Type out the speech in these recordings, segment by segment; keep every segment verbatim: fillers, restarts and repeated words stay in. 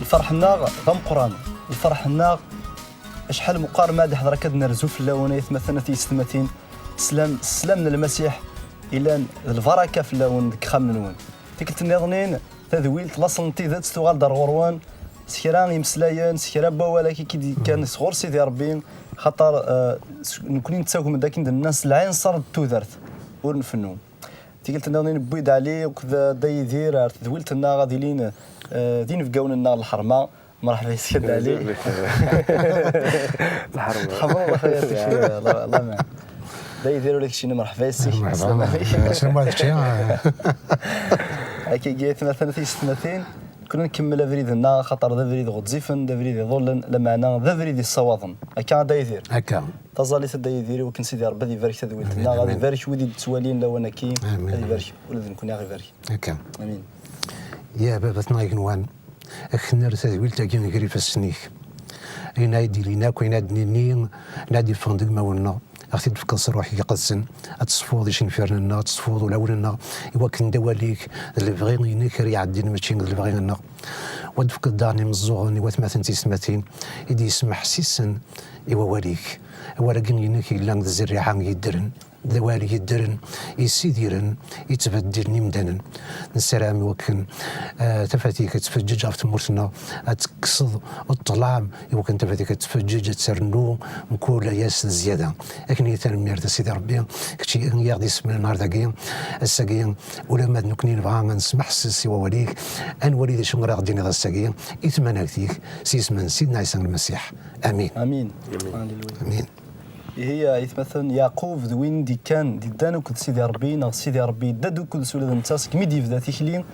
Lferḥ-nneɣ d ameqqran. Lferḥ-nneɣ acḥal meqqar ma ad iḥḍer akka ad nerzu fell-awen, ay atmaten, a tiyessetmatin. Sslam, sslam n Lmasiḥ ilan d lbaraka fell-awen deg yixxamen-nwen. Tikkelt nniḍnin, tadwilt, laṣel n tidet tuɣal-d ar ɣur-wen s kra imeslayen, s kra n wawal akka i d-yekkan sɣur Sidi Ṛebbi, xaṭer, eh, s-, nekkni nettagem-d akken d-nnan s lɛinṣer n tudert ur nfennu. Tikkelt nniḍen newwi-d Ɛli akked Dda Yidir ar tedwilt-nneɣ ad ilin, eh, d inebgawen-nneɣ n lḥerma. Merḥba yes-k a Dda Ɛli. Lḥerma. Tḥemmleḍ a xayi ad tekcem, la, la, man. Dda Yidir ula d keččini merḥba yes-k. Merḥba. Sslam ɛleyk. Sslam ɛleyk. Akkagi ay atmaten a tiyessetmatin, kna nkemmel abrid-nneɣ, axaṭer d abrid ɣezzifen, d abrid iḍullen, lameɛna d abrid yessawaḍen. Akka a Dda Yidir? Akka. Taẓallit a Dda Yidir, i wakken Sidi Ṛebbi ad ibarek tadwilt-nneɣ, ad ibarek wid i d-ttwalin lawan-agi, ad ibarek ula d nekkni a ɣ-ibarek. Akka. Amin. Ya baba-tneɣ igenwan, ad k-nerr tadwilt-agi gar ifassen-ik. Ayen ay d-ilin akk, ayen ad d-nini, ayen ad d-iffɣen deg imawen-nneɣ, ad ɣ-t-id-tefkeḍ s Ṛṛuḥ-ik Iqedsen, ad tesfuḍ icenfiren-nneɣ, ad tesfuḍ ulawen-nneɣ, i wakken d awal-ik d lebɣi-inek ara iɛeddin, mačči d lebɣi-nneɣ. Wa d-tefkeḍ daɣen imeẓẓuɣen i watmaten d tiyessetmatin i d-yesmeḥsisen i wawal-ik, awal-agi-inek yella d zzerriɛa yeddren, d awal yeddren, yessidiren, yettbeddilen imdanen. Nessaram i wakken, eh, tafat-ik ad tfeǧǧeǧ ɣef tmurt-nneɣ, ad tekkseḍ ṭṭlam i wakken tafat-ik ad tfeǧǧeǧ, ad ternu mkul ass d zzyada. Akken i tanemmirt a Sidi Ṛebbi, kečč i aɣ-d-isemmlen ɣer dagi. Ass-agi, ulamma d nekkni nebɣa ad nesmeḥses i wawal-ik, ad nwali d acu ara ɣ-d-tiniḍ ass-agi i tmanagt-ik, s yisem n Sidna Ɛisa Lmasiḥ. Amin. Amin. Amin. Alleluia. Amin. Ihi, ay atmaten, Yeɛqub d win i d-ikkan, d-iddan akked Sidi Ṛebbi, neɣ Sidi Ṛebbi yedda-d akked-s ula d netta segmi d-yebda tikli.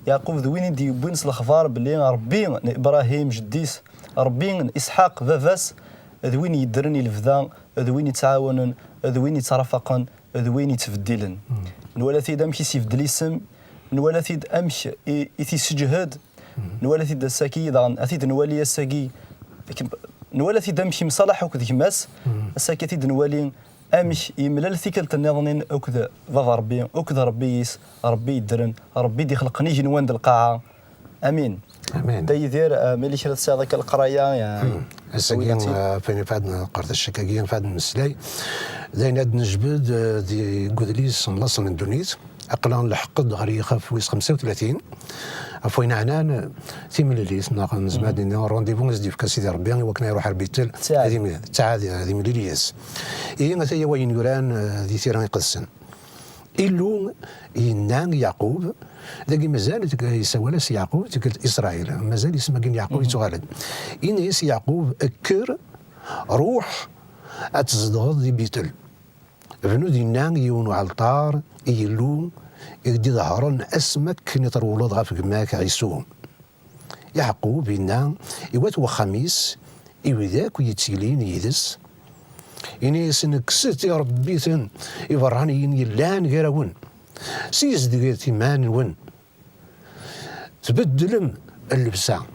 Yeɛqub d win i d-yewwin s lexbar belli Ṛebbi n Ibṛahim, jeddi-s, Ṛebbi n Isḥaq, baba-s, d win yeddren i lebda, d win yettɛawanen, d win yettrafaqen, d win yettbeddilen. Nwala-t-id amek i s-ibeddel isem, nwala-t-id amek i, i t-isseǧhed, nwala-t-id ass-agi, daɣen ad t-id-nwali ass-agi. Akken, nwala-t-id amek imṣalaḥ akked gma-s, ass-agi ad t-id-nwali amek yemlal tikkelt nniḍen akked Baba Ṛebbi, akked Ṛebbi-is, Ṛebbi yeddren, Ṛebbi i d-ixelqen igenwan d lqaɛa. Amin. Amin. Dda Yidir, eh, ma yella kra tesɛiḍ akka leqraya, ya, ass-agi, eh, fad neqqar taccak-agi, fad nemmeslay. D ayen ad nejbed, eh, di, deg udlis n laṣel n ddunit. Aql-aɣ nleḥq-d ɣer yixef wis xemsa u tlatin. Ɣef wayen ɛnan timlilit, neɣ nezmer ad d-nini rendez-vous i s-d-yefka Sidi Ṛebbi i wakken ad iruḥ ar Bitel, ad imlil, ad imlil yis. Ihi, ata-ya wayen yuran, eh, di Tira Iqedsen. Illu yenna i Yeɛqub, dagi mazal teg-, yessawal-as Yeɛqub, tikkelt Isṛayil. Mazal isem-agi n Yeɛqub yettuɣal-d. Yenna-yas Yeɛqub, kker, ruḥ, ad tzedɣeḍ di Bitel. Bnu dinna yiwen uɛalṭar i Yillu, i k-d-iḍehren asmi akken i trewleḍ ɣef gma-k Ɛisu. Yeɛqub yenna i wat wexxam-is, i wid akk yettilin yid-s, ini-asen, kkset iṛebbiten ibeṛṛaniyen yellan gar-awen, sizedget iman-nwen, tbeddlem llebsa,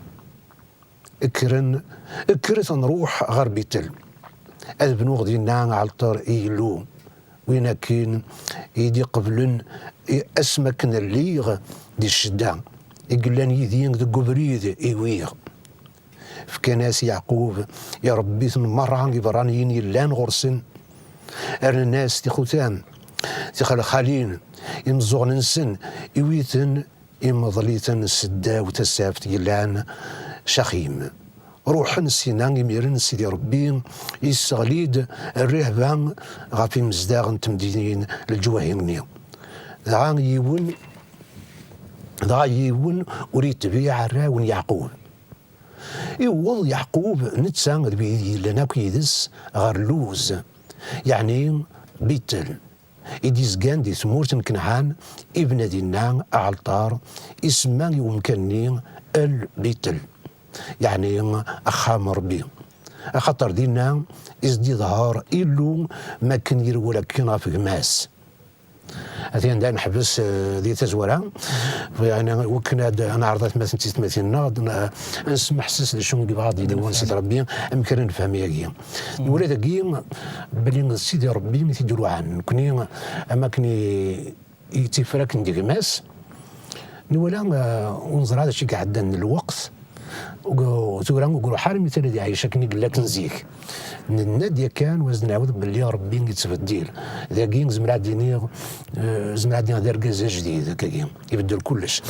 kkren, kkret ad nruḥ ɣer Bitel, ad bnuɣ dinna aɛalṭar i Yillu. Win akken i d-iqeblen i, asmi akken lliɣ di ccedda, i yellan yid-i deg ubrid i wwiɣ. Fkan-as Yeɛqub iṛebbiten merra ibeṛṛaniyen yellan ɣur-sen, rnan-as tixutam, tixelxalin, imeẓẓuɣen-nsen, iwiten, imeḍl-iten seddaw tasaft yellan Caxim. Ruḥen sina imiren Sidi Ṛebbi isseɣli-d rrehba ɣef imezdaɣ n temdinin leǧwahi-nni. Dɣa yiwen, dɣa yiwen ur yetbiɛ arraw n Yeɛqub. Iwweḍ Yeɛqub netta d wid yellan akk yid-s ɣer Luz, yeɛni Bitel, i d-izgan di tmurt n Kenɛan, ibna dinna aɛalṭar, isemma i umkan-nni El Bitel, yeɛni axxam n Ṛebbi, axaṭer dinna i s-d-iḍher Illu mi akken yerwel akken ɣef gma-s. Atan da neḥbes, eh, di tazwara, yeɛni wakken ad neɛreḍ atmaten d tiyessetmatin-nneɣ, ad n-, ad nesmeḥses d acu i yebɣa ad d-yini Sidi Ṛebbi, amek ara nefhem ayagi. Nwala dagi belli d Sidi Ṛebbi i t-id-iruɛan. Nekni, am akken i, i yettifraken d gma-s, nwala, eh, ur neẓra d acu i iɛeddan n lweqt, Ur tura ur iruḥ ara mi tella d iɛic akken i yella akken zik. Nenna-d yakan, wa s-d-nɛawed belli Ṛebbi yettbeddil. Dagi zemreɣ ad d-iniɣ, eh, zemreɣ ad d-iniɣ d argaz ajdid, akkagi, ibeddel kullec.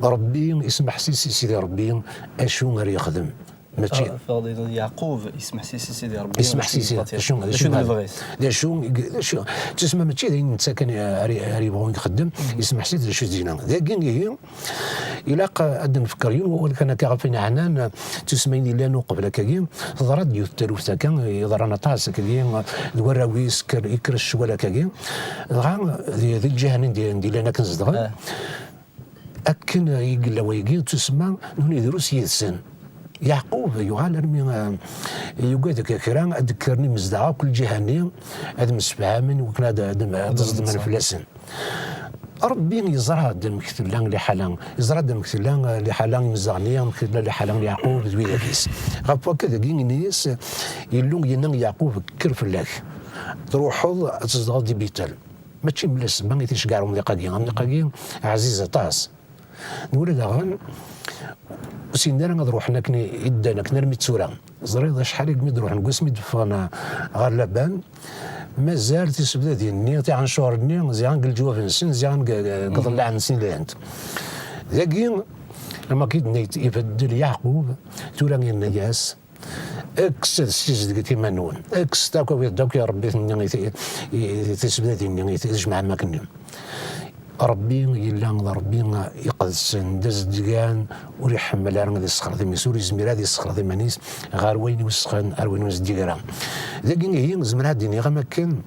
Ṛebbi ismeḥsis i Sidi Ṛebbi acu ara yexdem. Mačči. Ah, Yeɛqub ismeḥsis i Sidi Ṛebbi. Ismeḥsis i Sidi, acu, d acu d lebɣi-s? D acu, d acu, tusma mačči d ayen netta kan ara, ara yebɣu ixeddem, ismeḥsis d acu d-yenna. Dagi ihi, ilaq ad d-nfekker yiwen wawal kan akka ɣef ayen ɛnan tusmayin yellan uqbel akkagi. Teḍra-d yiwet n taluft akka, yeḍran aṭas akkagi, d warraw-is kker, yekker ccwal akkagi. Dɣa di, di lǧiha-nni n di, n di llan akken zedɣen. Ah. Akken i yella wayagi, d tusemma n unidrus yid-sen. Yeɛqub yuɣal armi, eh, yugad akka kra, ad d-kkren imezdaɣ akk lǧiha-nni, ad msefhamen, wakken ad, ad, ad ẓedmen fell-asen. Ṛebbi yeẓra-d amek tella liḥala, yeẓra-d amek tella, eh, liḥala imezdaɣ-nni, amek tella liḥala n Yeɛqub d widak-is. Ɣef wakka dagi, ini-as, Illu yenna i Yeɛqub, kker fell-ak, truḥeḍ ad tzedɣeḍ di Bitel. Mačči mebla ssebba i t-iceggeɛ umḍiq-agi. Amḍiq-agi ɛziz aṭas. Nwala daɣen, ur ssinen ara ad ruḥen akken i, i ddan, akken armi d tura. Teẓriḍ acḥal i d-ruḥen, deg wasmi d-ffɣen ɣer Laban, mazal tisebdadin-nni, tiɛencuṛ-nni, ziɣen deg leǧwab-nsen, ziɣen deg, deg iḍellaɛen-nsen i llant. Dagi, am akken i d-nenna, ibeddel Yeɛqub, tura yenna-yas, Kkset, ssizedget iman-nwen. Kkset akk, awi-d akk i Ṛebbi-nni, i ti-, i, i tisebdadin-nni, i ti-, tjemɛem akken-nni. Ṛebbi yella d Ṛebbi iqedsen, d azedgan, ur iḥemmel ara ad issexleḍ imi-s, ur yezmir ad issexleḍ iman-is ɣer wayen iwesxen, ɣer wayen ur nezdig ara. Dagi ihi, zemreɣ ad d-iniɣ am akken,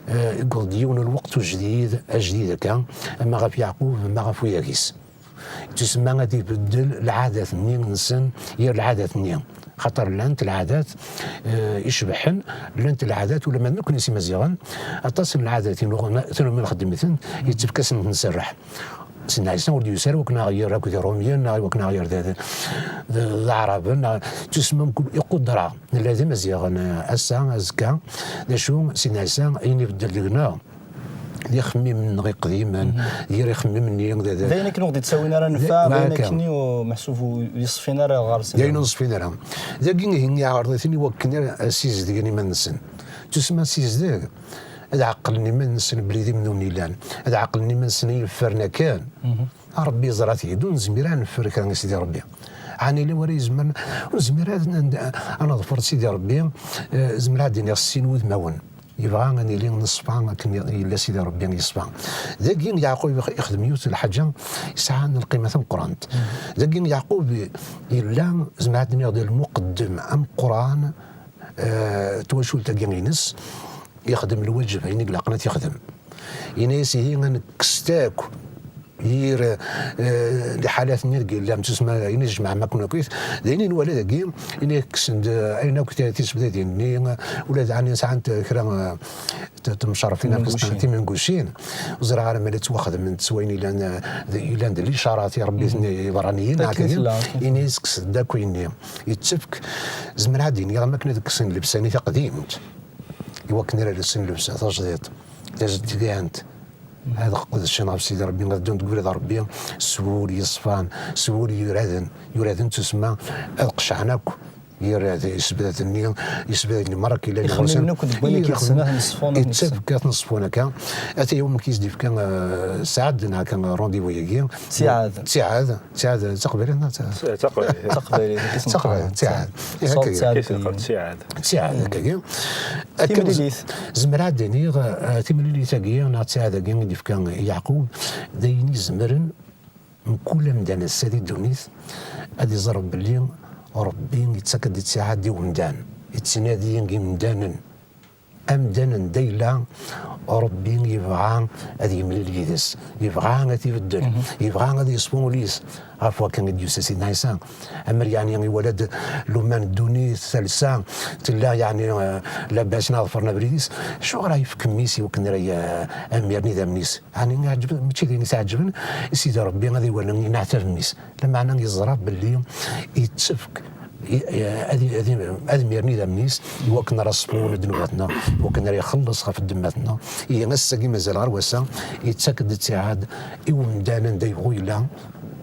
eh, yewweḍ-d yiwen n lweqt ujdid, ajdid akka, ama ɣef Yeɛqub, ama ɣef widak-is. Tusemma ad ibeddel lɛadat-nni nsen yir lɛadat-nni. Xaṭer llant lɛadat, eh, icebḥen, llant lɛadat, ulamma d nekkni s Imaziɣen, aṭas n lɛadat i nuɣ-, tannumi nxeddem-iten, yettak-asen nserreḥ. Sidna Ɛisa ur d-yusi ara wakken aɣ-yerr akk d Iṛumyen, neɣ wakken aɣ-yerr d, d, d, d Aɛraben, neɣ tusemma mkul iqudra. Nella d Imaziɣen, eh, ass-a, azekka, d acu, Sidna Ɛisa, ayen ibeddel deg-neɣ, d ixemmimen-nneɣ iqdimen, d yir ixemmimen-nni, d, d, d ayen akken ur ɣ-d-ittawin ara nnfeɛ, d ayen akka. Akken ur, meḥsub ur yeṣfin ara ɣer-sen. D ayen ur ṣfin ara. Dagi ihi iɛreḍ-iten i wakken ara ssizedgen iman-nsen. Tusemma ssizdeg, ad ɛeqlen iman-nsen belli d imnunen i llan, ad ɛeqlen iman-nsen i yeffren akan. Ṛebbi yeẓra-t-id, ur nezmir ad neffer kra i Sidi Ṛebbi. Ɛni yella wara izemren, ur nezmir ad n-, ad neḍfer Sidi Ṛebbi, eh, zemreɣ ad d-iniɣ s sin wudmawen. Yebɣa ad nili neṣfa akken yella Sidi Ṛebbi yeṣfa. Dagi Yeɛqub ix-, ixdem yiwet n lḥaǧa yesɛan lqima tameqqrant. Dagi Yeɛqub yella, zemreɣ ad d-iniɣ, d lmuqeddem ameqqran, eh, twacult-agi ines, yexdem lwaǧeb, ayen i ilaqen ad t-yexdem. Yenna-yas ihi ad nekkes-t akk. Yir, eh, liḥalat-nni deg yellan, tusma, ayen i tjemɛem akk akkit, d ayen i nwala dagi, ini kksen-d, eh, ayen akk ti-, tisebdadin-nni, ula d ɛni sɛant kra, eh, t-, temcerfin, timengucin. Timengucin. Ur ẓriɣ ara ma la ttwaxedment s wayen yellan, eh, d, yellan d licarat i Ṛebbi-ten ibeṛṛaniyen, akken i tella. Ini kksen-d akk ayenni. Yettefk, zemreɣ ad d-iniɣ am akken ad kksen llebsa-nni taqdimt, i wakken ara lsen llebsa tajdiṭ, tazedgant. Ad qedcen ɣef Sidi Ṛebbi, ad ddun deg ubrid n Ṛebbi, s wul yeṣfan, s wul yuraden, yuraden tusemma, ad qecɛen akk yir isebdad-nni, isebdad-nni merra k-, yellan ixemmimen ɣur-sen. Akk deg wayen i k-yessen, ad ten-ṣfun, ad ten-yessen. Ittak ad ten-ṣfun akka. Ata yiwen mi k-is-d-ifka, eh, Saɛd, neɣ akka, eh, rendez-vous-agi. Ttiɛad. Ttiɛad, Ttiɛad, d taqbaylit neɣ d ta-, d taqbaylit. Taqbaylit, Ttiɛad. Ttiɛad, akkagi. Ttiɛad, akkagi. Akka timlilit. Zemreɣ ad d-iniɣ, eh, timlilit-agi neɣ ttiɛad-agi i d-ifka Yeɛqub, d ayen izemren mkul amdan ass-a di ddunit ad iẓer belli Ṛebbi yettak-d ttiɛad i umdan, yettnadi imdanen. Amdan anda yella, Ṛebbi yebɣa ad yemlil yid-s, yebɣa ad t-ibeddel, yebɣa ad yeṣfu ul-is. Ɣef wakken i d-yusa Sidna Ɛisa. Amer yeɛni iwala-d luman ddunit, talsa, tella yeɛni, eh, labas neɣ ḍefren abrid-is, acuɣer ara yefk mmi-s i wakken ara y-, amir n idammen-is? Ɛni iɛǧeb-, mačči d ayen i s-iɛeǧben i Sidi Ṛebbi ad iwali ineɛtab mmi-s? Lameɛna yeẓra belli yettefk i, i, ad, ad, ad miren idammen-is i wakken ara ṣfun ddnubat-nneɣ, i wakken ara ixelleṣ ɣef ddemmat-nneɣ. Ihi ass-agi mazal ɣer wass-a, yettak-d ttiɛad i umdan anda yebɣu yella,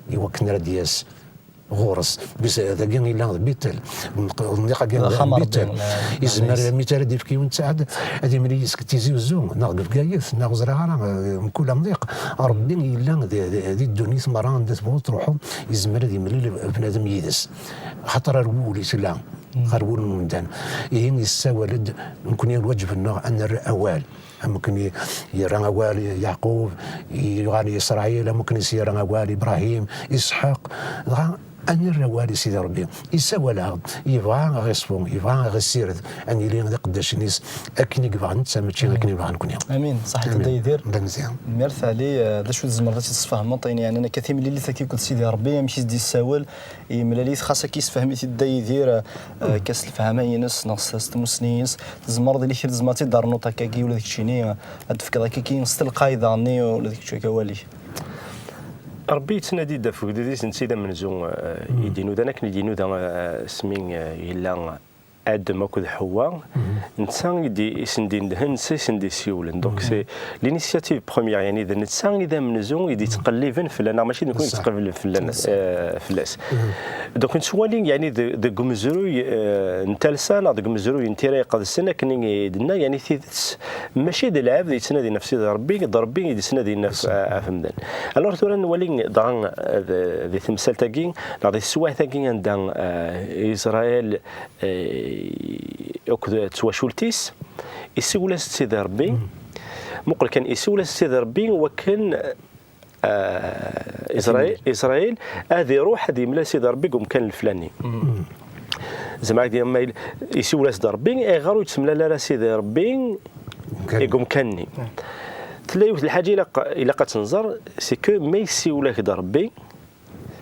i wakken ara d-yas ɣur-s. Bis-, dagi yella d Bitel. Nḍiq-agi d Bitel. Izmer mi ara d-yefk yiwen ttɛad, ad imel yis-k Tizi Uzzu, neɣ deg Bgayet, neɣ ur ẓriɣ ara, eh, mkul amḍiq. Ṛebbi yella di, di, di ddunit merra, anda tebɣuḍ truḥeḍ, izmer ad imlil bnadem yid-s. Xaṭer ar wul i tella, ɣer wul n umdan. Ihi yessawal-d, nekni lwaǧeb-nneɣ ad nerr awal. Am wakken i yerra awal Yeɛqub, yuɣal Isṛayil, am wakken i s-yerra awal Ibṛahim, Isḥaq. Dɣa ad nerr awal i Sidi Ṛebbi. Yessawal-aɣ-d, yebɣa a ɣ-iṣfu, yebɣa a ɣ-issired, ad nili d iqeddacen-is akken i yebɣa netta, mačči akken i yebɣa nekni. Amin. Ṣaḥit a Dda Yidir. D ameẓyan. Mert Ali, eh, d acu tzemreḍ ad tt-id-tesfehmeḍ, ayen yeɛnan akka timlilit-agi akked Sidi Ṛebbi, amek i s-d-yessawel, yemlal-it, xas akka yessefhem-it-id Dda Yidir, eh, eh, akka s lefhama-ines neɣ s, s tmussni-ines, tzemreḍ yella kra tzemreḍ ad tt-id-ternuḍ akkagi ula d keččini, eh, ad d-tefkeḍ akkagi s telqay daɣen-nni ula d kečč akka awal-ik. Ṛebbi yettnadi-d ɣef ugdud-is, netta i d amenzu, eh, i d-inudan akken i d-inuda, eh, asmi, eh, yella Adem akked Ḥewwa, netta i d-, i sen-d-indehen, netta i sen-d-isiwlen. Donc, c'est l'initiative première, yani, d netta i d amenzu i d-yettqelliben fell-aneɣ, mačči d nekni i yettqelliben fell-aneɣ, eh, fell-as. Donc, nettwali, yani, de-, deg umezruy, eh, n talsa, neɣ deg umezruy n Tira Iqedsen, akken i d-nenna, yani, tidet, mačči d lɛebd yettnadin ɣef Sidi Ṛebbi, d Ṛebbi i d-yettnadin ɣef, ɣef medden. Alors, tura nwali, dɣa, eh, d-, di temsalt-agi, neɣ di teswiɛt-agi anda, eh, Isṛayil eh, akked twacult-is, isiwel-as-d Sidi Ṛebbi. Muqel kan, isiwel-as-d Sidi Ṛebbi wakken, eh, Isṛayil, Isṛayil ad iṛuḥ ad yemlal Sidi Ṛebbi deg umkan leflani. Zeɛma ad yemlal, isiwel-as-d Ṛebbi, ayɣer ur yettemlal ara Sidi Ṛebbi deg umkan-nni? Tella yiwet n lḥaǧa ilaq, ilaq ad tt-nẓer, c'est que ma yessiwel-ak-d Ṛebbi,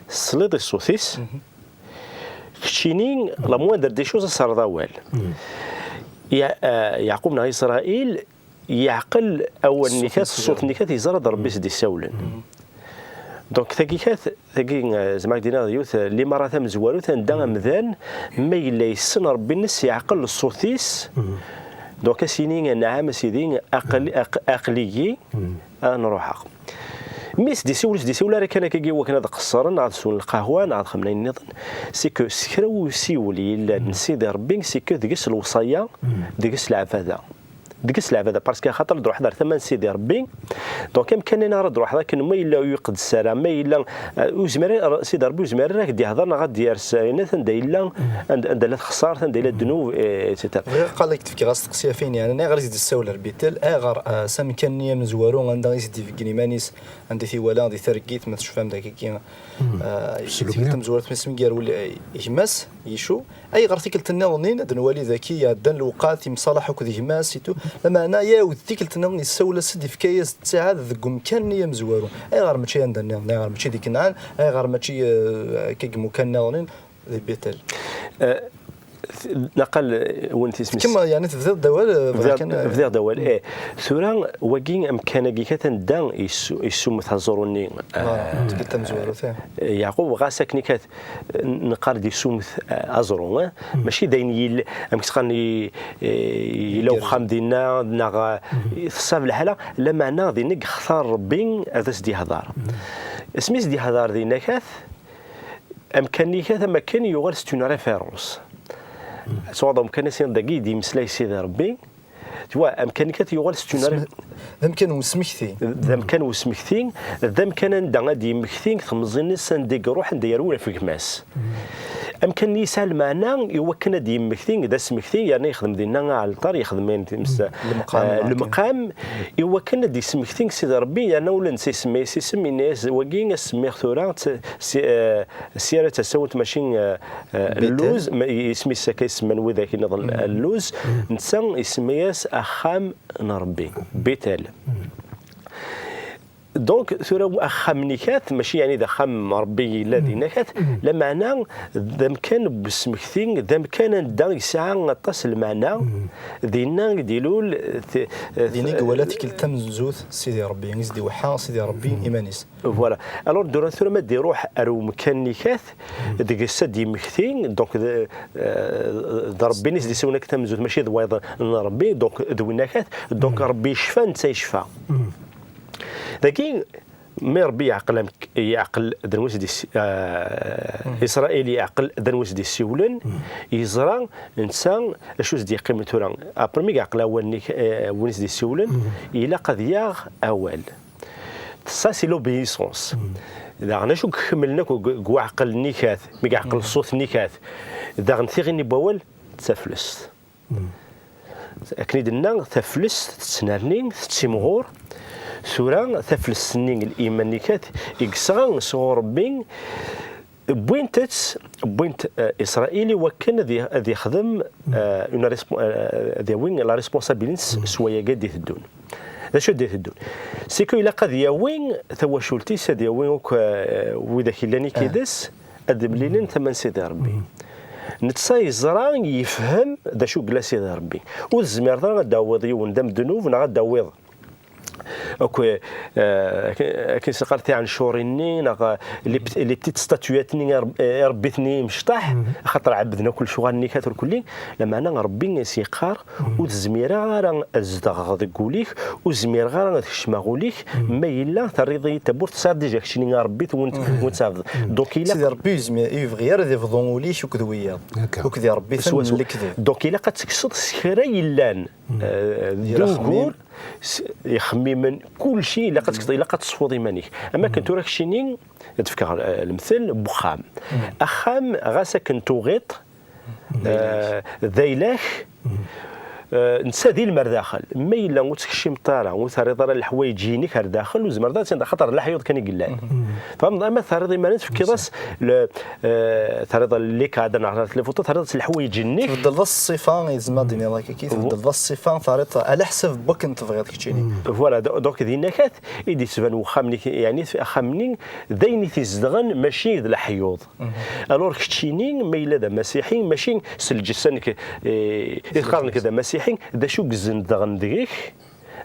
tesliḍ i ṣṣut-is, keččini, la moindre des choses, ad s-terreḍ awal. Ya-, eh, Yeɛqub neɣ Isṛayil, yeɛqel awal-nni kat, ṣṣut-nni kat, yeẓra d Ṛebbi i s-d-isawlen. Donc, tagi kat, tagi, eh, zeɛma ad d-iniɣ d yiwet, eh, limaṛa tamezwarut, anda amdan, ma yella yessen Ṛebbi-nnes, yeɛqel ṣṣut-is, donc, ad s-yini, "Anɛam, a Sidi, aql-, aq-, aql-iyi, ad n-ruḥeɣ." Mi s-d-isiwel, s-d-isiwel ara kan akkagi wakken ad qeṣṣren, neɣ ad swen lqahwa, neɣ ad xedmen ayen nniḍen. C'est que s kra n usiwel yellan n Sidi Ṛebbi, c'est que deg-s lewṣaya, deg-s leɛbada. Deg-s leɛbada, parce que axaṭer ad d-ruḥeḍ ar tama n Sidi Ṛebbi, donc amkan-nni ara d-ruḥeḍ akken ma yella ur iqeddes ara, ma yella, eh, ur yezmir ara, Sidi Ṛebbi ur yezmir ara ad k-d-yehḍer neɣ ad d-yers ayen anda yella, anda, anda la txeṣṣart, anda yella ddnub, eh, et cetera. Bɣiɣ ad k-d-fkeɣ asteqsi ɣef wayen yeɛnan ayɣer i s-d-issawel ar Bitel, ayɣer, eh, s amkan-nni amezwaru anda i s-d-ibeggen iman-is, anda i t-iwala di targit, ma tecfam-d akkagi, eh, tikkelt tamezwarut mi s-, mi yerwel, eh, gma-s, Yicu, ayɣer tikkelt nniḍen ad nwali daki iɛeddan lewqat, imṣalaḥ akked gma-s, et tout. Lameɛna, yawed tikkelt nniḍen, yessawel-as-d, yefka-yas-d ttiɛad deg umkan-nni amezwaru. Ayɣer mačči anda nniḍen? Ayɣer mačči di Kenɛan? Ayɣer mačči, eh, akka deg imukan nniḍen di Bitel? Eh, t-, naqal, eh, win tismis. Kemm, yeɛni, tebdiḍ-d awal, eh, bɣiɣ Bdiɣ, kan, eh, bdiɣ-d awal, eh. Tura, wagi amkan-agi kat anda yessu-, yessumet aẓru-nni, eh, tikkelt tamezwarut, eh. Yeɛqub, ɣas akken kat neqqar-d yessumet, eh, aẓru, eh? Mačči d ayen yell-, amek ttqan i, eh, yella uxxam dinna, neɣ, eh, teṣṣab lḥala, lameɛna dinna i yextar Ṛebbi ad as-d-yehḍer. Asmi i s-d-yehḍer dinna kat, amkan-nni kat, am akken yuɣal c'est une référence. Ttwaḍ amkan-is dagi i d-yemmeslay Sidi Ṛebbi, Tu vois, amkan-nni kat yuɣal c'est une ré-, d amkan n usmekti. D amkan n usmekti, d amkan anda ad d-yemmekti temẓi-nnes, anda i iruḥ, anda yerwel ɣef gma-s. Amkan-nni yesɛa lmeɛna i wakken ad d-yemmekti, d asmekti, yerna yexdem dinna aɛalṭar, yexdem ayen times-, lemqam, eh, lemqam, i wakken ad d-yesmekti Sidi Ṛebbi, yerna ula netta isemma-yas isem, yenna-yas, "Wagi ad s-semmiɣ tura, t-, si-, eh, Sira d tasawent mačči, eh, eh, Betel. Luz, ma, isem-is akka isemman widak nniḍen, Luz, netta isemma-yas axxam n Ṛebbi, Betel." Donc, tura axxam-nni kat, mačči yeɛni d axxam n Ṛebbi yella dinna kat, lameɛna d amkan n usmekti, d amkan anda yesɛa aṭas n lmeɛna, dinna i d-ilul, t-, Din i iwala tikkelt tamenzut Sidi Ṛebbi, i s-d-iweḥḥa Sidi Ṛebbi iman-is. Voilà. Alors, tura, tura ma d-iruḥ ar umkan-nni kat, deg-s ad d-yemmekti, donc, d, eh, d Ṛebbi i s-d-isawlen akka tamenzut, mačči d wayeḍ n Ṛebbi, donc, d winna kat, donc, Ṛebbi yecfa, netta yecfa. Dagi, Mi Ṛebbi yeɛqel amek, yeɛqel d anwa i s-d-is-, eh, Isṛayil yeɛqel d anwa i s-d-issiwlen, yeẓra netta acu i s-d-yeqqimen tura. Après mi yeɛqel awal-nni, eh, win i s-d-issiwlen, ilaq ad yaɣ awal. Ça, c'est l'obéissance. Daɣen acu i ikemmlen akk deg, deg uɛqel-nni kat, mi yeɛqel ṣṣut-nni kat, daɣen tiɣin n wawal d taflest. Akken i d-nenna, taflest tettnerni, tettimɣur. Tura taflest-nni n liman-nni kat i yesɣa sɣur Ṛebbi, wwint-tt, wwint, eh, Isṛayil i wakken ad y-, ad yexdem, eh, une respo-, eh, ad yawi la responsabilité s, s wayagi i d-iteddun. D acu i d-iteddun? C'est que ilaq ad yawi tawacult-is, ad yawi akk, eh, widak yellan i yid-s, ad d-mlilen tama n Sidi Ṛebbi. Netta yeẓra, yefhem d acu yella Sidi Ṛebbi. Ur tezmireḍ ara ad d-tawiḍ yiwen d amednub neɣ ad d-tawiḍ akk, eh, akken, akken i s-yeqqar tiɛencurin-nni neɣ, eh, les pet-, les petites statuettes-nni i Ṛeb-, eh, i Ṛebbi-ten-i imecṭaḥ, axaṭer ɛebbden akk lecɣal-nni kat urkelli. Lameɛna Ṛebbi i s-yeqqar, ur tezmireɣ ara ad zedɣeɣ deg wul-ik, ur zmireɣ ara ad kecmeɣ ul-ik, ma yella terriḍ-iyi-d tawwurt, tesɛiḍ déjà keččini a Ṛebbi, win, win tɛebdeḍ. Donc, ilaq Sidi Ṛebbi yezmir, yebɣi ara ad yebḍu ul-ik akked wiyaḍ. Akka. Akked Ṛebbi-ten n lekdeb. Donc, ilaq ad tekkseḍ s kra yellan, eh, d ugur, s-, ixemmimen, kulci, ilaq ad tekkseḍ, ilaq ad tesfuḍ iman-ik. Am akken tura keččini, ad d-fkeɣ, eh, lemtel n wexxam. Axxam, ɣas akken tuɣiḍ, eh, d ayla-k, eh, netta d ilem ar daxel. Ma yella ur tkeccimeḍ ara, ur terriḍ ara leḥwayeǧ-inek ar daxel, ur tzemreḍ ara ad tt-, axaṭer d leḥyuḍ kan i yellan. Tfehmeḍ? Ama terriḍ iman-im, tefkiḍ-as le, eh, terriḍ les cadres neɣ les photos, terriḍ-as leḥwayeǧ-nnek. Tbeddleḍ-as ṣṣifa, yezmer ad d-iniḍ akka, tbeddleḍ-as ṣṣifa, terriḍ-t ɛla ḥsab n wakken tebɣiḍ keččini. Voilà, do-, donc dinna kat i d-yettban wexxam-nni, yeɛni axxam-nni d ayen i t-izedɣen, mačči d leḥyuḍ. Alors, keččini, ma yella d amasiḥi, mačči s lǧessa-nnek, eh, i teqqareḍ nekk d amasiḥi, d acu i izedɣen deg-k,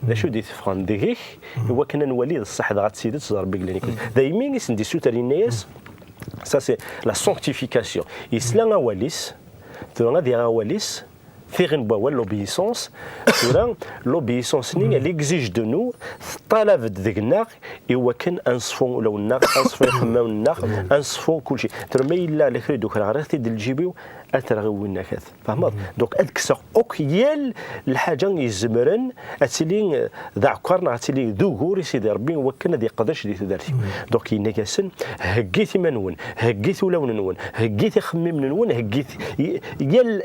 d acu i d-iteffɣen deg-k, i wakken ad nwali d ṣṣeḥ dɣa d tidet d Ṛebbi i yellan. Daymi i sen-d-issuter, yenna-yas, ça c'est la sanctification. Yesla awal-is, tura ad yaɣ awal-is, tiɣin n wawal, l'obéissance. Tura, l'obéissance-nni, elle exige de nous, teṭṭalab-d deg-neɣ i wakken ad neṣfu ulawen-nneɣ, ad neṣfu ixemmamen-nneɣ, ad neṣfu kulci. Tura, ma yella la kra i d-ukreɣ, rriɣ-t-id lǧib-iw, ad t-rreɣ i winna kat. Tfehmeḍ? Donc, ad kkseɣ akk yal lḥaǧa izemren ad tili, eh, d aɛekkeṛ neɣ ad tili d ugur i Sidi Ṛebbi i wakken ad iqdec di tudert-iw. Donc, yenna-yasen, heggit iman-nwen, heggit ulawen-nwen, heggit ixemmimen-nwen, heggit y-, yal,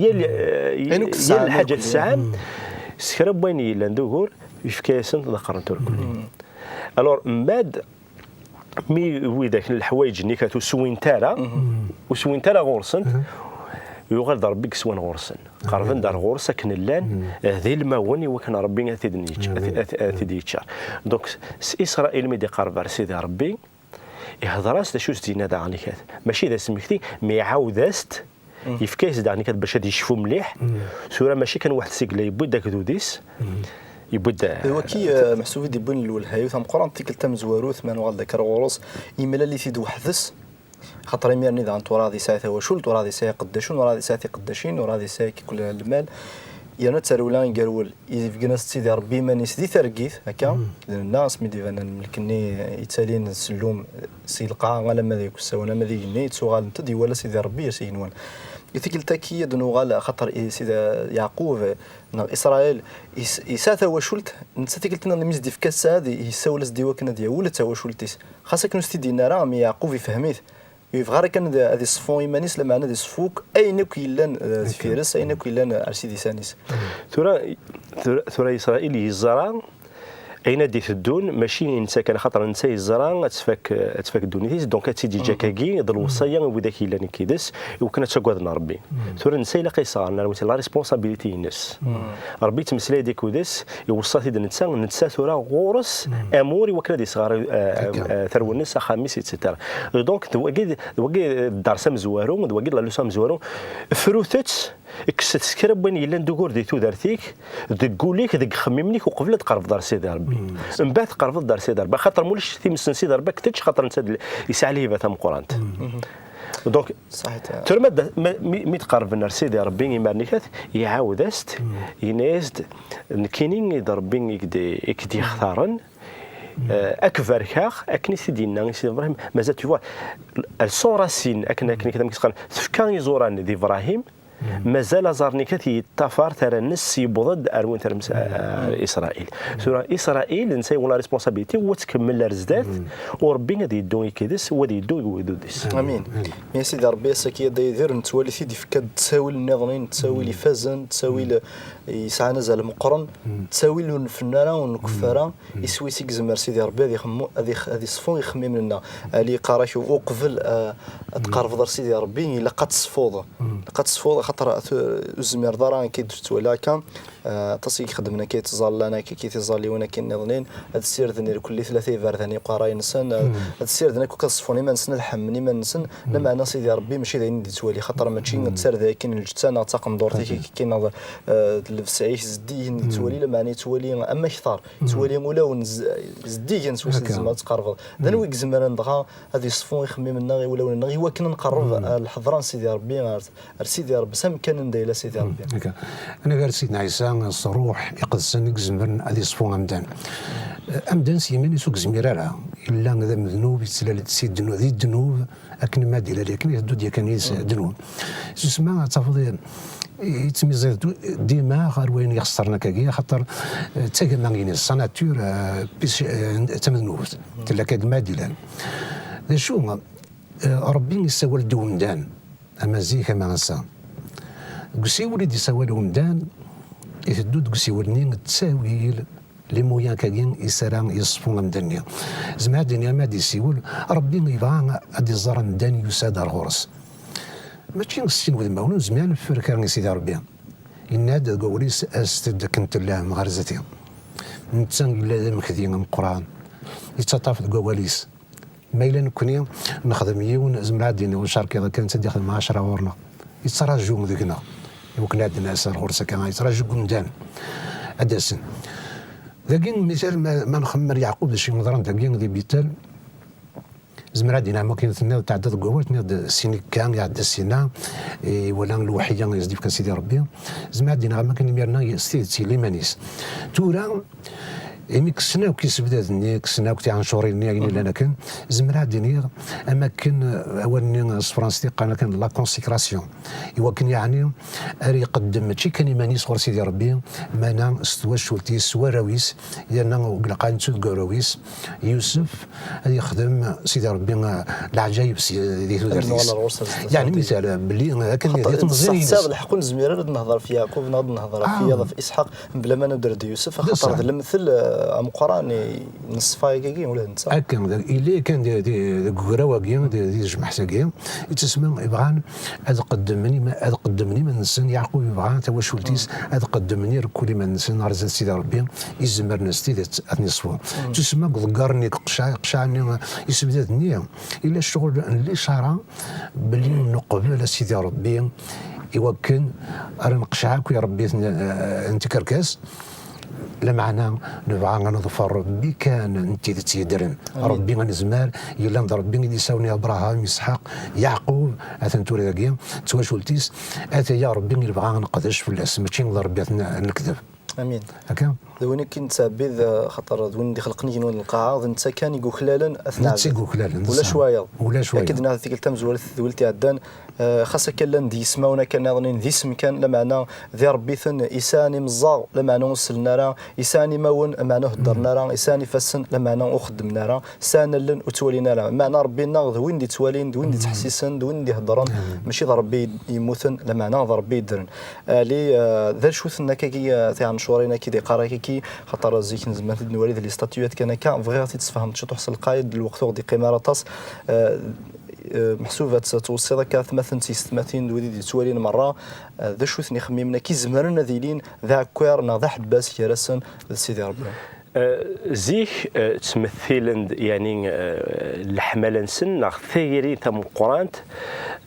yal, eh, yal lḥaǧa tesɛam, s kra n wayen yellan d ugur, yefka-yasen, ḍeqqren-t urkelli. Alors, mad, mi widak leḥwayeǧ-nni kat ur swint ara, ur swint ara ɣur-sent, yuɣal d Ṛebbi i yeswan ɣur-sen. Qerben-d ar ɣur-s akken llan, eh, d ilmawen i wakken Ṛebbi ad t-id-yečč-, ad t-, ad t-, ad t-id-yeččar. Donc, s Isṛayil mi d-iqerreb ar Sidi Ṛebbi, ihder-as d acu s-d-yenna daɣen i kat. Mačči d asmekti, mi iɛawed-as-d, yefka-yas daɣen i kat bac ad yecfu mliḥ. Tura mačči kan waḥed sigla, yewwi-d agdud-is, yewwi-d, eh, d waki, eh, meḥsub i d-yewwin lwelha-iw tameqqrant, tikkelt tamezwarut, ma nuɣal-d akka ar ɣur-s, yemlal-it-id weḥd-s, Xaṭer imir-nni daɣen, tura ad yesɛi tawacult, tura ad yesɛi iqeddacen, tura ad yesɛi tiqeddacin, tura ad yesɛi kikul lmal. Yerna d tarewla igerwel i d-ibeggen-as-d Sidi Ṛebbi iman-is di targit, akka, d nenna, asmi d-iban lmelk-nni yettalin s llum si lqaɛa alamma d deg usawen ama d igenni, ttuɣalent-d, iwala Sidi Ṛebbi ers igenwan. I tikkelt-agi ad nuɣal, axaṭer i Sidi Yeɛqub, neɣ Isṛayil, is-, yesɛa tawacult, netta tikkelt-nni mi s-d-ifka sseɛd, yessawel-as-d i wakken ad yawel d tawacult-is. Xas akken ur s-t-id-yenni ara, mi Yeɛqub ifhem-it, ur yebɣi ara kan ad, ad iṣeffu iman-is, lameɛna ad iṣeffu akk ayen akk yellan, eh, deffir-s, ayen akk yellan, eh, ar s idisan-is. Tura, tura, tura Isṛayil yeẓra ayen ad d-iteddun, mačči i netta kan, axaṭer netta yeẓra ad tfak, ad tfak ddunit-is, donc ad tt-id-yeǧǧ akkagi, d lewṣaya i widak yellan yid-s, i wakken ad ttagaden Ṛebbi. Tura netta ilaq ad yesɣer, nerwi la responsabilité-ines. Ṛebbi yettmeslay-d akked-s, iweṣṣa-t-id netta, netta tura ɣur-s amur i wakken ad yesɣer, eh, eh, tarwa-nnes, axxam-is, et cetera. Donc, d wagi, d wagi d dders amezwaru, d wagi d la leçon amezwaru. Frut-tt, kkset s kra n wayen yellan d ugur di tudert-ik, deg wul-ik, deg yixemmimen-ik, uqbel ad tqerbeḍ ar Sidi Ṛebbi. Mbeɛd tqerbeḍ-d ar Sidi Ṛebbi, axaṭer ma ulac times n Sidi Ṛebbi ad k-tečč, axaṭer netta d l-, yesɛa lhiba tameqqrant. Donc, tura ma d-, ma, mi, mi d-qerben ar Sidi Ṛebbi, imar-nni kat, iɛawed-as-d, yenna-yas-d, nekkini i d Ṛebbi i k-d-, i k-d-yextaren, Eh, ad k-barkeɣ, akken i s-id-yenna i Sidi Ibrahim, mazal tu vois, elles sont racines, akken, akken i k-, amek i s-qqaren, tefka iẓuran d Ibrahim, mazal aẓar-nni kat yeṭṭafar tara-nnes yewweḍ-d ar win termes, ar Isṛayil. Tura Isṛayil, netta yewwi la responsabilité, u ad tkemmel ar zdat, u Ṛebbi ad yeddu yid-s, u ad yeddu i wegdud-is. Amin. Mi a Sidi Ṛebbi, ass-agi a Dda Yidir, nettwali-t-id yefka-d ttawil nniḍen, ttawil ifazen, ttawil yesɛan azal meqqren, ttawil ur nfennu ara, ur nkeffu ara, iswi-s i yezmer Sidi Ṛebbi ad ixemmu-, ad ix-, ad iṣfu ixemmimen-nneɣ. Ali yeqqar-ak uqbel, eh, ad tqerbeḍ ar Sidi Ṛebbi, ilaq ad tesfuḍ. Ilaq ad tesfuḍ, axaṭer tu-, ur tezmireḍ ara akka i d-tettwali akka. Eh, aṭas i ixeddmen akka i ttẓallan akka, akka i tiẓalliwin akka nniḍen, ad ssirden irkelli tlata iberdan i uqerray-nsen, eh, ad ssirden akka ad ṣfun iman-nsen, ad ḥemmen iman-nsen, lameɛna Sidi Ṛebbi mačči d ayen i d-yettwali, xaṭer mačči d tarda akken n lǧetta neɣ d taqendurt-ik akka neɣ, eh, d llebsa-ik zeddigen i yettwali, lameɛna yettwali am akteṛ, yettwali ulawen z-, zeddigen s wacu tzemreḍ ad tqerbeḍ. D anwa i izemren dɣa ad yeṣfu ixemmimen-nneɣ, i wulawen-nneɣ, i wakken ad nqerreb ar lḥeḍra n Sidi Ṛebbi, ar, ar Sidi Ṛebbi, s amkan anda yella Sidi Ṛebbi. Akka. Anagar Sidna Ɛisa s Ṛṛuḥ Iqedsen i izemren ad yeṣfu amdan. Amdan s yiman-is ur yezmir ara. Yella d amednub, yettlal-d si ddnu-, di ddnub, akken ma d-ilal, akken iteddu-d yakan yis ddnub. Susma ad tafeḍ i-, yettmiẓiḍ du-, dima ɣer wayen ixeṣren akkagi, axaṭer, eh, d tagama-ines, sa nature, eh, pis-, eh, d tamednubt. Tella akka dima d-ilal. D acu, eh, Ṛebbi yessawal-d i umdan, ama zik ama ass-a. Deg usiwel i d-yessawal umdan, iteddu deg usiwel-nni ttawil, les moyens akkagi i s ara yeṣfu amdan-nni. Zemreɣ ad d-iniɣ ma d-yessiwel, Ṛebbi yebɣa ad d-iẓer amdan yusa-d ar ɣur-s. Mačči s sin wudmawen, ur nezmir ad neffer kra i Sidi Ṛebbi. Yenna-d deg wawal-is, "Aset-d akken tellam ɣer zdat-i." Netta yella d amekdi ameqqran, yettaṭṭaf deg wawal-is. Ma yella nekkni nexdem yiwen, zemreɣ ad d-iniɣ ur cerkiḍ akka, netta ad d-ixdem ɛecra ɣur-neɣ. Yettraǧu deg-neɣ. Iwakken ad d-nas ar ɣur-s akka, yettraǧu deg umdan. Ad d-asen. Dagi, misal, ma, ma nxemmem ar Yeɛqub d acu yeḍran dagi di Bitel, zemreɣ ad d-iniɣ, am wakken tenniḍ, tɛeddaḍ deg wawal, tenniḍ-d sin ikka, iɛedda sina, iwala lewḥeyya i s-d-yefka Sidi Ṛebbi. Zemreɣ ad d-iniɣ, am wakken imir-nni, s tidet, yella iman-is. Tura, imi kksen akk isebdad-nni, kksen akk tiɛencurin-nni, ayen yellan akken, zemreɣ ad d-iniɣ, am wakken, eh, awal-nni s tefransist i qqaren akken la consécration. Iwakken, yeɛni, ar iqeddem mačči kan iman-is ɣur Sidi Ṛebbi, meɛna s twacult-is, s warraw-is, yerna deg lqayen deg warraw-is, Yusef, ad yexdem Sidi Ṛebbi, eh, leɛǧayeb si, di tudert-is. Yeɛni, misal, belli, eh, akken di temẓi-ines. Lḥeqq ur nezmir ara ad nehder ɣef Yeɛqub neɣ ad nehder ɣef wiyaḍ, ɣef Isḥaq, mebla ma nuder-d Yusef, axaṭer d lemtel, eh, ameqqran i, n ṣṣfa-agi, ula d netta. Akken, d-, yella kan di, di, deg ugraw-agi, di, di tejmaɛt-agi, yettisma, bɣan ad qeddmen ima-, ad qeddmen iman-nsen, Yeɛqub yebɣa tawacult-is, ad qeddmen irkul iman-nsen ɣer zdat Sidi Ṛebbi, izemren s tidet ad ten-iṣfu. Yettisma deg uḍeggar-nni, deg uqca-, iqcaɛ-nni, isebdad-nni, yella ccɣel n licara, belli neqbel a Sidi Ṛebbi, iwakken ara neqceɛ akk i Ṛebbi n, n tkerkas, lameɛna nebɣa ad neḍfer Ṛebbi kan n tidet yeddren. Amin. Ṛebbi anezmar, yellan d Ṛebbi i d-isawlen i Abṛaham, Isḥaq, Yeɛqub, atan tura dagi, d twacult-is, ataya Ṛebbi i nebɣa ad neqdec fell-as, mačči d Ṛebbi ad n-, ad nekdeb. Amin. Akka? D win i k-nettɛebbid, eh, xaṭer d win i d-ixelqen igenwan n lqaɛa, d netta kan i yuklalen ad t-neɛbed. Netta i yuklalen, ulac wayeḍ. Ulac wayeḍ. Akka d-nniɣ di tikkelt tamezwarut, tedwilt iɛeddan, eh, xas akka llan-d yismawen akka nniḍen d isem kan, lameɛna d iṛebbiten, isɛan imeẓẓaɣ, lameɛna ur sellen ara, isɛan imawen, lameɛna ur heddren ara, isɛan ifassen, lameɛna ur xeddmen ara, sɛan allen, ur ttwalin ara. Meɛna Ṛebbi-nneɣ d win d-ittwalin, d win d-ittḥessisen, d win d-iheddren, mačči d Ṛebbi yemmuten, lameɛna d Ṛebbi yeddren. Ali, eh, d acu-ten akkagi, eh, tiɛencurin-agi d-iqqar akkagi, xaṭer zik nezmer ad nwali d les statuettes kan akka, bɣiɣ ad t-id-sfehmeḍ ciṭuḥ s lqayed, lweqt ur ɣ-d-iqqim ara aṭas. Eh, eh, meḥsub ad t-, tweṣṣiḍ akka atmaten d tiyessetmatin d wid i d-yettwalin merra, eh, d acu-ten ixemmimen-agi izemren ad ilin d aɛekkiṛ neɣ d aḥebbas gar-asen d Sidi Ṛebbi? Eh, zik, eh, ttmettilen-d, yeɛni, eh, leḥmala-nsen neɣ tayri tameqqrant,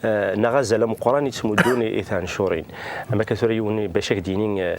eh, neɣ azal ameqqran i ttmuddun i, i tɛencurin. Am akka tura yiwen bac ak-d-yini, eh,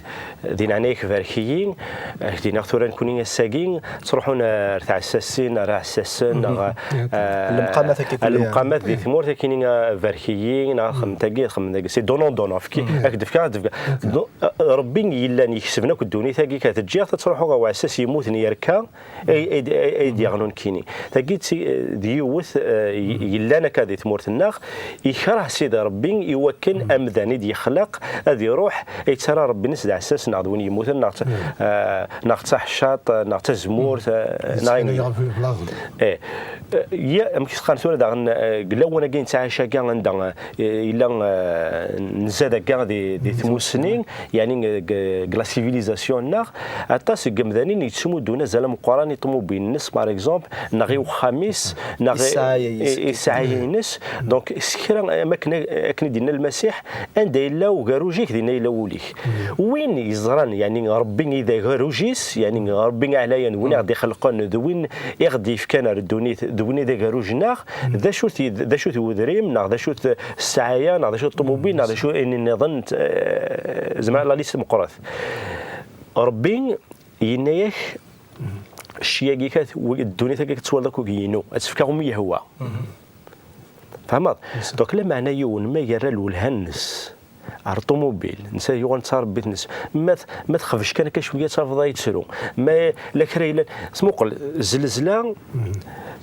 di leɛnaya-k barek-iyi, ak-d-iniɣ tura nekni ass-agi ttruḥun ar tɛessasin, ar iɛessasen, neɣ, eh, Lemqamat akka kulli. Lemqamat di tmurt, akini, eh, barek-iyi, neɣ xedmet-agi, xedmet-agi. C'est donnant donnant, efk-, ak-d-fkeɣ, ad d-fkeɣ. Do-, eh, Rebbi yellan ikesben akk ddunit-agi, ka teǧǧiɣ, ad truḥuɣ ɣer uɛessas yemmuten yerka, ay, ay, ay, ay d-yeɣnun kini. Tagi d ti-, d yiwet, eh, y-, yellan akka di tmurt-nneɣ, ikreh Sidi Rebbi i wakken amdan i d-yexleq ad iruḥ, ay yettara Rebbi-ines d aɛessas, neɣ d win yemmuten, neɣ d ta-, eh, neɣ d taḥeccaḍt, neɣ d tazemmurt, eh, neɣ ayen. Eh, eh, ya, amek i teqqar tura daɣen, eh, deg lawan-agi nettɛaca-ga anda, eh, yella, eh, nzad akka di, di tmussni, yani, eh, deg, deg la civilisation-nneɣ, aṭas n yemdanin yettmuddun azal ameqqran i ṭumubil-nnes, par exemple, neɣ i wexxam-is, neɣ i, i, i ssɛaya-ines. Donc, s kra, am akken, akken i d-yenna Lmasiḥ, anda yella ugerruj-ik, dinna yella wul-ik. Win yeẓran, yani, Rebbi i d agerruj-is, yani, Rebbi ɛlayen, d win i ɣ-d-ixelqen, d win i ɣ-d-yefkan ar ddunit, d win i d agerruj-nneɣ, d acu-t, d acu-t wedrim, neɣ d acu-t ssɛaya, neɣ d acu-t ṭumubil, neɣ d acu ayen nniḍen, eh, zemreɣ la liste meqqret. Rebbi yenna-yak, cci-agi, ddunit-agi tettwaliḍ akk igi-inu, ad tt-fkeɣ umi yehwa. Tfehmeḍ? Donc, lameɛna yiwen ma yerra lwelha-nnes ar ṭumubil, netta yuɣal d tarebbit-nnes, ma t-, ma texbec kan akka cwiya, ad tafeḍ ad yettru. Ma la kra yellan, smuqel, zlezla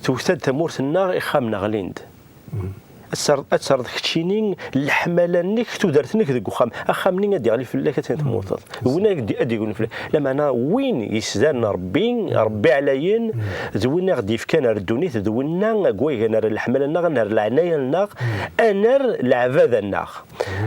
tewta-d tamurt-nneɣ, ixxamen ɣlin-d. Ad ter-, ad terreḍ keččini leḥmala-nnek, tudert-nnek deg uxxam. Axxam-nni ad d-yeɣli fell-ak, ad temmuteḍ. D win ad d-, ad d-yeglun fell-ak. Lameɛna win yesdan Rebbi, Rebbi ɛlayen, d win i ɣ-d-yefkan ar ddunit, d winna agway ad nerr leḥmala-nneɣ, ad nerr leɛnaya-nneɣ, ad nerr leɛbada-nneɣ.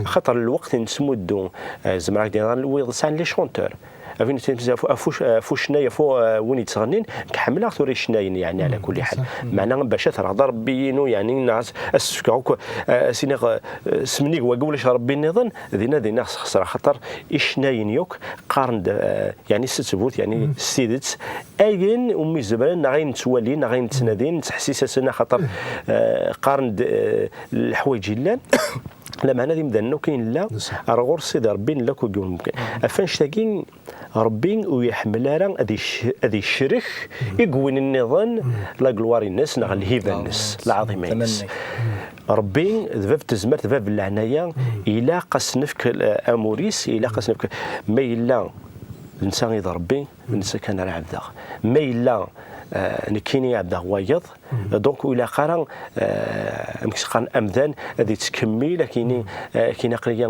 Axaṭer lweqt i nettmuddu, eh, zemreɣ ad k-d-iniɣ, wiyaḍ sɛan les chanteurs. Af win yettɣennin, af, af uc-, af ucennay, af u-, eh, win yettɣennin, nekk ḥemmleɣ tura icennayen, yeɛni, ɛla kulli ḥal. Meɛna bac ad terreḍ Rebbi-inu, yeɛni, neɣ ad s-, ad s-fkeɣ akk, eh, ad s-iniɣ, eh, s mennig wagi ulac Rebbi nniḍen, dinna, dinna xesreɣ, axaṭer icennayen yakk qqaren-d, eh, yeɛni s ttbut, yeɛni s tidet, ayen umi zemren, neɣ ayen ttwalin, neɣ ayen ttnadin, ttḥessisen-asen, axaṭer, eh, qqaren-d, eh, leḥwayeǧ yellan. Lameɛna d imdanen akk i nella, ar ɣur Sidi Rebbi nella akk deg yiwen umkan. Ɣef annect-agi, Rebbi ur iḥemmel ara ad ic-, ad icrek i win nniḍen la gloire-ines neɣ lhiba-ines, lɛaḍima-ines. Rebbi d bab n tezmert, d bab n leɛnaya, ilaq ad s-nefk, eh, amur-is, ilaq ad s-nefk. Ma yella d netta i d Rebbi, d netta kan ara ɛebdeɣ. Ma yella, eh, nekkini ɛebdeɣ wayeḍ, donc ur ilaq ara, eh, amek s-qqaren, amdan ad yettkemmil, akini, eh, akini aql-iyi,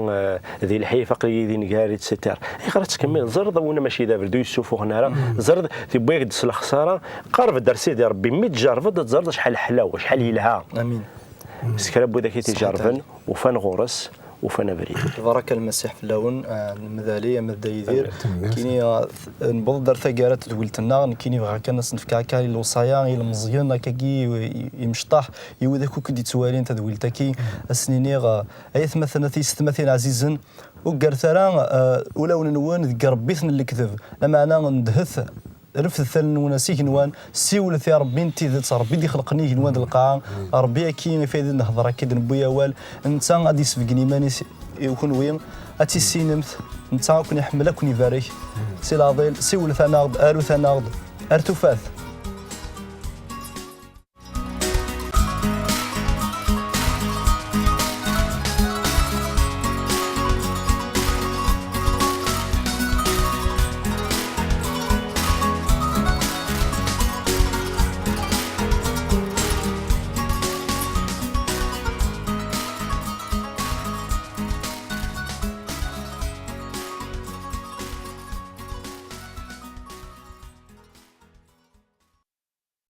eh, di lḥif, aql-iyi di nnger, et cetera. Ayɣer ad tettkemmil? Ẓeṛ d win mačči d abrid ur yessufuɣen ara. Ẓeṛ d, tewwi-ak-d s lexsara. Qerreb-d ar Sidi Rebbi, mi tjerrbeḍ, ad teẓreḍ acḥal ḥlaw, acḥal yelha. Amin. S kra n widak i t-ijerrben, ufan ɣur-s, ufan abrid. Lbaraka n Lmasiḥ fell-awen, ah, Lmedali, ama d Dda Yidir. Kini, ah, newweḍ-d ar taggara n tedwilt-nneɣ, nekkini bɣiɣ kan ad sen-fkeɣ akka i lewṣaya, i ilemẓiyen, akkagi, i, i, imecṭaḥ, i widak akk i d-yettwalin tadwilt-agi, ad sen-iniɣ, ah, ay atmaten, a tiyessetmatin ɛzizen, ur ggret ara, ah, ulawen-nwen deg irebbiten n lekdeb, lameɛna ndeh-t, refdet allen-nwen s igenwan, siwlet i Rebbi n tidet, Rebbi i d-ixelqen igenwan d lqaɛa, Rebbi-agi ifa i d-nehder akka i d-newwi awal, netta ad d-isbeggen iman-is i kenwi, ad tt-issinemt, netta ad ken-iḥemmel, ad ken-ibarek. Si leɛḍil, siwlet-aneɣ-d, arut-aneɣ-d, ar tufat.